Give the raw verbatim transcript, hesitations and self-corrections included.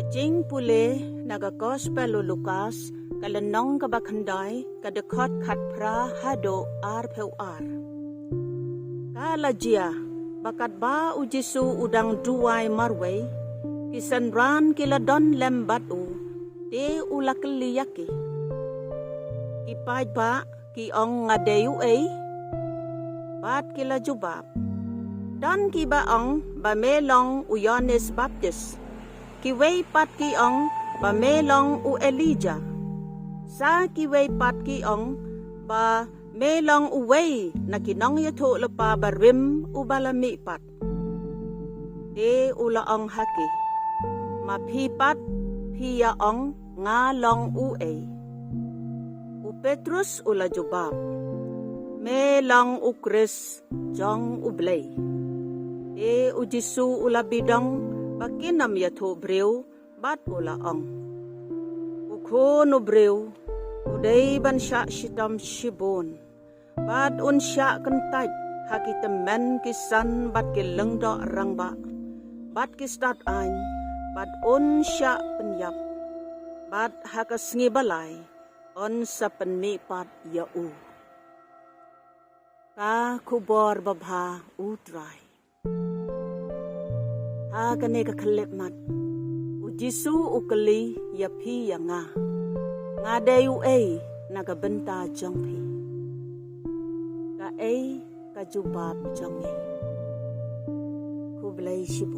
Jingpule na ka Gospel u Lukas, ka lynnong kaba khyndai, ka dkhot khatphra haduh arphew ar. Ka la jia ba katba u Jisu u dang duwai marwei, ki synran ki la don lem bad u, te u la kylli ïa ki, "Ki paidbah ki ong, nga dei uei?" Bad ki la jubab, "Don kiba ong ba me long u Ïoannis Baptis, kiwei pat ki ong ba me long u Elijah, sa kiwei pat ki ong ba me long uwei na ki nongïathuhlypa barim uba la mihpat." Te u la ong ha ki, "Ma phi pat phi ïa ong nga long uei?" U Petrus u la jubab, "Me long u Khrist jong U Blei." Te u Jisu u la bidong ba kin ym ïathuh briew, bad u la ong, "U Khun u Briew u dei ban shah shitom shibun, bad un shah kyntait ha ki tymmen ki san bad ki lyngdoh rangbah bad ki stad aiñ, bad un shah pynïap, bad ha ka sngi ba lai un sa pynmihpat ïa u." Ka khubor babha u Trai. Ha kane ka khyllipmat, u Jisu u kylli ïa phi ïa nga, "Nga dei uei na ka bynta jong phi? Kaei ka jubab jong ngi?" Khublei shibun.